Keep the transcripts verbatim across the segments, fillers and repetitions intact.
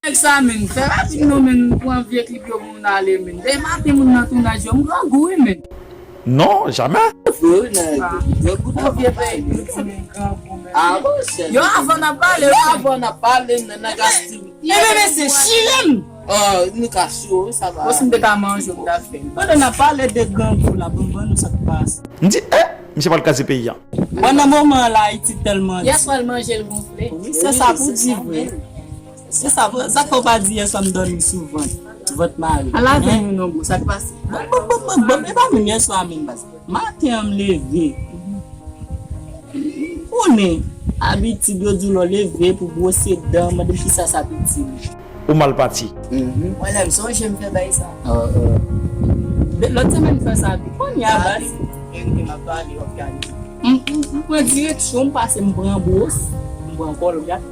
Nèg sa, men, fè rapid non, men, pran vye klip yo pou moun ale, men. Demen maten moun nan tounaj yo, m grangou, wi, men. Non, jamè. Vre wi, nan grangou nan vye peyi. Yo, avan n ap pale, yo, avan n ap pale, nan nan gasti. Ebyen, men se chire m. Oh, nou ka sou, sa va. Bon, si m te ka manje, m ta fè. Pandan n ap pale de grangou la, bon, ban nou sa k pase. M di, eh, misye pral kraze peyi a. Bon, nan moman la, Ayiti tèlman di. Yèswa l manje l gonfle. Wi, se sa pou di vre. Se sa, sa k fè w pa di yèswa m dòmi sou vant. Vant mare. Ala vin nou non, bon, sa k pase? Bon, bon, bon, bon, bon, e pa menm yèswa menm baz. Maten an m leve. Ou konnen, abitid yo di w lè w leve pou bwose dan, mande m kisa sa abitid. Ou mal pati. Mwen lè m sonje m fè bay sa. Lòt semèn m fè sa tou. Kounye a baz. M pran direksyon, m pase, m pran bwos, m pran kòlgat.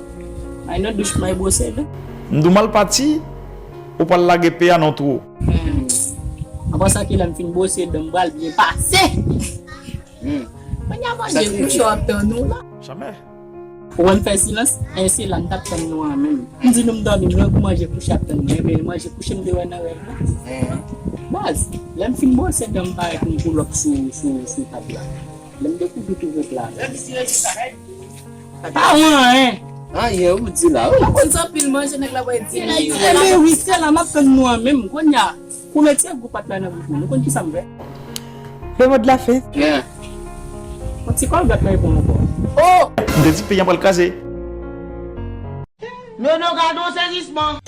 Ay nan douch mwen bwose dan. M di w mal pati, ou pral lage pye a nan twou. Apre sa ki lè m fin bwose dan, m pral byen pase. Kounye a manje kouche w ap tann ou la. Jamè. Ou wè m fè silans, en se la m t ap tann nou an menm. M di nou m dòmi, m wè pou manje kouche ap tann mwen, men manje kouche m te wè nan rèv la. Baz, lè m fin bwose dan m parèt m pull up sou sou sou tab la. Lè m dekouvri tou vant la. Pa wè anyen. Anyen ou di la wi. Ou konn sa pil manje nèg la bay di. Ebyen wi, se la m ap tann nou an menm. Kounye a, pou mete gwo pat la nan bouch mwen. Nou konn kisa m fè? Le mot de la fin. Yon ti kòlgat la epi ankò. Oh! M te di peyi an pral kraze. Nono gade yon sezisman.